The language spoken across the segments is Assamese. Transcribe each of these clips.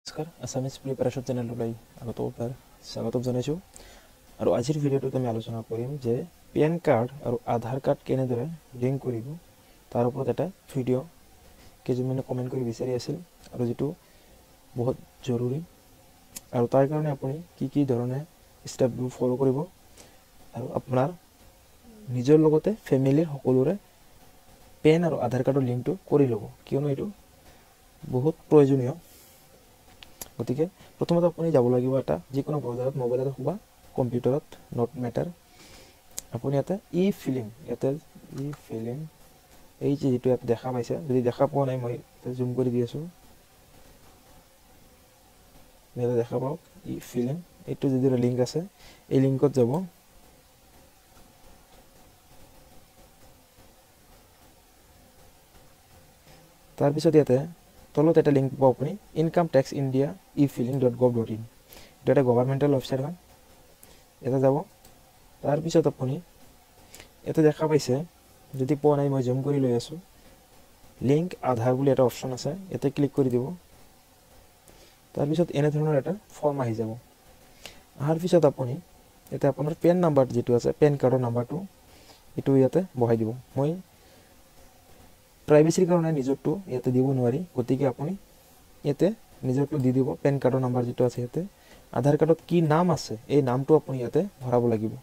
নমস্কাৰ, আছামিজ প্ৰিপাৰেশ্যন চেনেললৈ আগতো স্বাগতম জনাইছোঁ। আৰু আজিৰ ভিডিঅ'টোত আমি আলোচনা কৰিম যে পেন কাৰ্ড আৰু আধাৰ কাৰ্ড কেনেদৰে লিংক কৰিব, তাৰ ওপৰত এটা ভিডিঅ' কেইজনমানে কমেণ্ট কৰি বিচাৰি আছিল আৰু যিটো বহুত জৰুৰী, আৰু তাৰ কাৰণে আপুনি কি কি ধৰণে ষ্টেপবোৰ ফ'ল' কৰিব আৰু আপোনাৰ নিজৰ লগতে ফেমিলিৰ সকলোৰে পেন আৰু আধাৰ কাৰ্ডৰ লিংকটো কৰি ল'ব, কিয়নো এইটো বহুত প্ৰয়োজনীয়। গতিকে প্ৰথমতে আপুনি যাব লাগিব এটা যিকোনো ব্ৰাউজাৰত, মোবাইলত হওক বা কম্পিউটাৰত, not matter. আপুনি ইয়াতে ই ফিলিং, ইয়াতে ই ফিলিং এই যে যিটো ইয়াত দেখা পাইছে, যদি দেখা পোৱা নাই মই জুম কৰি দি আছোঁ, ইয়াতে দেখা পাওক ই ফিলিং, এইটো যিটো লিংক আছে এই লিংকত যাব। তাৰপিছত ইয়াতে তলত এটা লিংক পাব আপুনি, income tax India e filing dot gov dot in, এইটো এটা গভাৰ্মেণ্টেল ৱেবছাইট হয়, ইয়াতে যাব। তাৰপিছত আপুনি ইয়াতে দেখা পাইছে, যদি পোৱা নাই মই জুম কৰি লৈ আছোঁ, লিংক আধাৰ বুলি এটা অপশ্যন আছে, ইয়াতে ক্লিক কৰি দিব। তাৰপিছত এনেধৰণৰ এটা ফৰ্ম আহি যাব। অহাৰ পিছত আপুনি ইয়াতে আপোনাৰ পেন নাম্বাৰ যিটো আছে, পেন কাৰ্ডৰ নাম্বাৰটো এইটো ইয়াতে বহাই দিব। মই প্ৰাইভেচিৰ কাৰণে নিজৰটো ইয়াতে দিব নোৱাৰি, গতিকে আপুনি ইয়াতে নিজৰটো দি দিব, পেন কাৰ্ডৰ নাম্বাৰ যিটো আছে ইয়াতে। আধাৰ কাৰ্ডত কি নাম আছে এই নামটো আপুনি ইয়াতে ভৰাব লাগিব,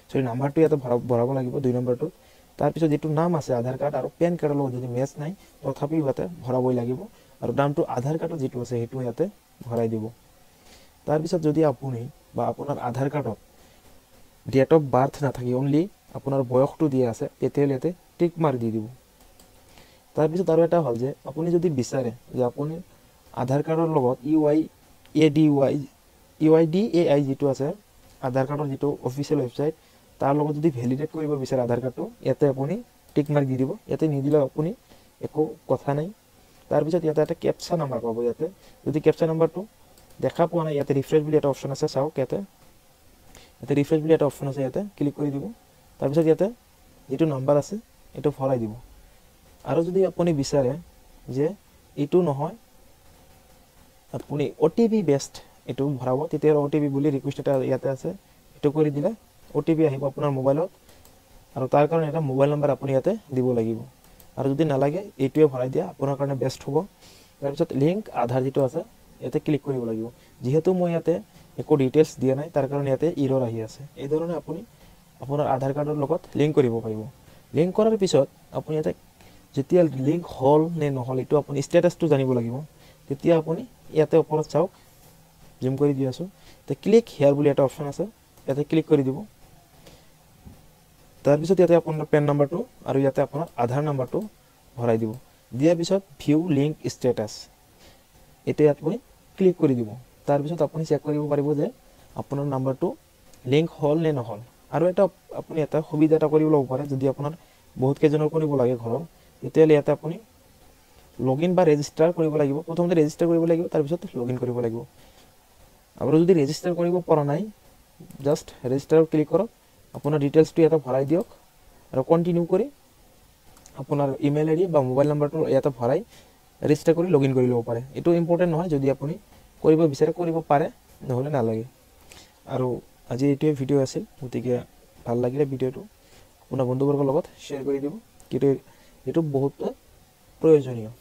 চৰি নাম্বাৰটো ইয়াতে ভৰাব লাগিব 2 নম্বৰটোত। তাৰপিছত যিটো নাম আছে আধাৰ কাৰ্ড আৰু পেন কাৰ্ডৰ লগত যদি মেচ নাই তথাপিও ইয়াতে ভৰাবই লাগিব, আৰু নামটো আধাৰ কাৰ্ডত যিটো আছে সেইটো ইয়াতে ভৰাই দিব। তাৰপিছত যদি আপুনি বা আপোনাৰ আধাৰ কাৰ্ডত ডেট অফ বাৰ্থ নাথাকি অনলি আপোনাৰ বয়সটো দিয়া আছে, তেতিয়াহ'লে ইয়াতে টিক মাৰ্ক দি দিব। তাৰপিছত আৰু এটা হ'ল যে আপুনি যদি বিচাৰে যে আপুনি আধাৰ কাৰ্ডৰ লগত U I A D Y U I D A I যিটো আছে আধাৰ কাৰ্ডৰ যিটো অফিচিয়েল ৱেবছাইট, তাৰ লগত যদি ভেলিডেট কৰিব বিচাৰে আধাৰ কাৰ্ডটো, ইয়াতে আপুনি টিক মাৰ্ক দি দিব। ইয়াতে নিদিলেও আপুনি একো কথা নাই। তাৰপিছত ইয়াতে এটা কেপচা নাম্বাৰ পাব, ইয়াতে যদি কেপচা নাম্বাৰটো দেখা পোৱা নাই, ইয়াতে ৰিফ্ৰেছ বুলি এটা অপশ্যন আছে, চাওক ইয়াতে, ইয়াতে ৰিফ্ৰেছ বুলি এটা অপশ্যন আছে, ইয়াতে ক্লিক কৰি দিব। তাৰপিছত ইয়াতে যিটো নাম্বাৰ আছে এইটো ভৰাই দিব। আৰু যদি আপুনি বিচাৰে যে এইটো নহয় আপুনি অ' টি পি বেষ্ট এইটো ভৰাব, তেতিয়া অ' টি পি বুলি ৰিকুৱেষ্ট এটা ইয়াতে আছে, এইটো কৰি দিলে অ' টি পি আহিব আপোনাৰ মোবাইলত, আৰু তাৰ কাৰণে এটা মোবাইল নাম্বাৰ আপুনি ইয়াতে দিব লাগিব। আৰু যদি নালাগে এইটোৱে ভৰাই দিয়া আপোনাৰ কাৰণে বেষ্ট হ'ব। তাৰপিছত লিংক আধাৰ যিটো আছে ইয়াতে ক্লিক কৰিব লাগিব। যিহেতু মই ইয়াতে একো ডিটেইলছ দিয়া নাই তাৰ কাৰণে ইয়াতে ইৰৰ আহি আছে। এই ধৰণে আপুনি আপোনাৰ আধাৰ কাৰ্ডৰ লগত লিংক কৰিব পাৰিব। লিংক কৰাৰ পিছত আপুনি ইয়াতে যেতিয়া লিংক হ'ল নে নহ'ল এইটো আপুনি ষ্টেটাছটো জানিব লাগিব। তেতিয়া আপুনি ইয়াতে ওপৰত চাওক, জুম কৰি দি আছোঁ, এতিয়া ক্লিক হেয়াৰ বুলি এটা অপশ্যন আছে, ইয়াতে ক্লিক কৰি দিব। তাৰপিছত ইয়াতে আপোনাৰ পেন নাম্বাৰটো আৰু ইয়াতে আপোনাৰ আধাৰ নাম্বাৰটো ভৰাই দিব। দিয়াৰ পিছত ভিউ লিংক ষ্টেটাছ এইটো ইয়াত আপুনি ক্লিক কৰি দিব। তাৰপিছত আপুনি চেক কৰিব পাৰিব যে আপোনাৰ নাম্বাৰটো লিংক হ'ল নে নহ'ল। আৰু এটা আপুনি এটা সুবিধা এটা কৰিব ল'ব পাৰে, যদি আপোনাৰ বহুত কেইজনৰ কৰিব লাগে ঘৰৰ, তেতিয়াহ'লে ইয়াতে আপুনি লগ ইন বা ৰেজিষ্টাৰ কৰিব লাগিব। প্ৰথমতে ৰেজিষ্টাৰ কৰিব লাগিব, তাৰপিছত লগ ইন কৰিব লাগিব। আৰু যদি ৰেজিষ্টাৰ কৰিব পৰা নাই, জাষ্ট ৰেজিষ্টাৰত ক্লিক কৰক, আপোনাৰ ডিটেইলছটো ইয়াতে ভৰাই দিয়ক আৰু কণ্টিনিউ কৰি আপোনাৰ ইমেইল আই ডি বা মোবাইল নাম্বাৰটো ইয়াতে ভৰাই ৰেজিষ্টাৰ কৰি লগ ইন কৰি ল'ব পাৰে। এইটো ইম্পৰ্টেণ্ট নহয়, যদি আপুনি কৰিব বিচাৰে কৰিব পাৰে, নহ'লে নালাগে। আৰু আজি এইটোৱে ভিডিঅ' আছিল, গতিকে ভাল লাগিলে ভিডিঅ'টো আপোনাৰ বন্ধুবৰ্গৰ লগত শ্বেয়াৰ কৰি দিব, কিন্তু এইটো বহুত প্ৰয়োজনীয়।